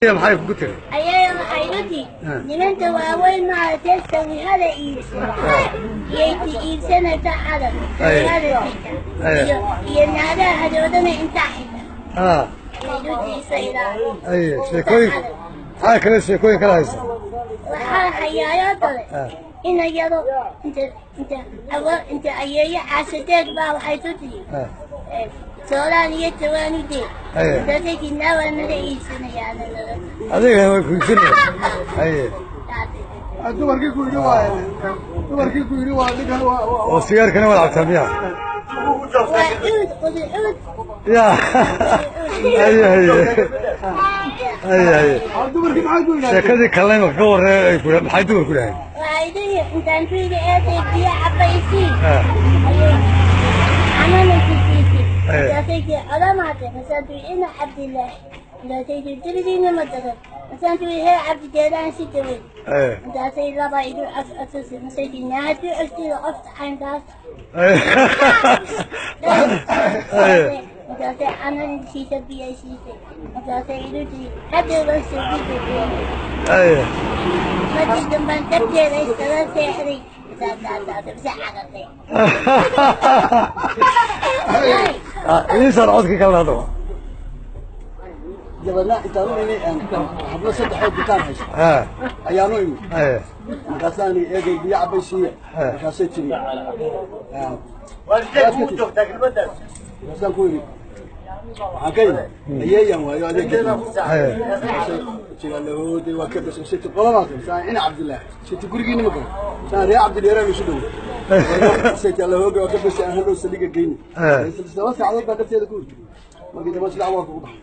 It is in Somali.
Maxay kugu tiri? Ayeeyo, waxay igu tiri nimanka waaweyn maaragtay sawirada iibsada iyay iibsanaysa cadan sawirada xita iyo naagaha hadoodana intaa xita ayay igu tiri saylaali. Aye, sheekooyin maxaa kale, sheekooyin kala haysa? Waxaa hayaayoo kale ina yaro inta awo inta ayeeyo caashadeed baa waxay ku tiri soolaan iyo tawaanu dee intaasay tidnaa waa nala iibsanayaa nala. Adiga way ku iibsanaya. Aye. Dumarkii ku yidhi waa dumarkii ku yidhi waa ninkan waa Oo sigaarkana waad cabtaa miya? Waa cuud qudu cuud. Ya, haye haye haye haye. Dumarkii maxay ku yidhahdeen? Sheekadii kalena imaka ka warree ay ku maxay dumarku dhahayn? Waxay dhihi intaan ku yidhi eeday biyo cabaysiin ayay camana ku siisay. Markaasay tii odamaate, masaan tii ina Cabdillaahi, markaasay tii diridiina ma daran, masaan tii hee Cabdigeedaan si daweyn. Markaasay laba idu codcodsusay, masay tii naadu codtida qofta caynkaas. Markaasay canana siisa biyo siisay, markaasay idu tii hadhowban soo Haye. Markii dambaan dabteeda iskaga seexday bise cagatay. Ii saar codkii kalena haddaba. Dabeedna intaan u imi hablo saddexoo dukaan haysta ayaanu imi. Markaasaan eegay biyo cabaysiiya, markaasay tiri, markaasaan ku yidhi waxaan ka yimi ayeeyaan waayo adeeg. Lahoodey waa ka bas siti qoladaas saan ina Cabdillaahi siti gurigiina ma garan saan ree Cabdilyaaraan isu dhow siti lahooge waa ka bas aan hadhow saliga geyni. 2 saacadood baa dhabteeda ku hurtay, markii dambe sidac waa kugu baxay.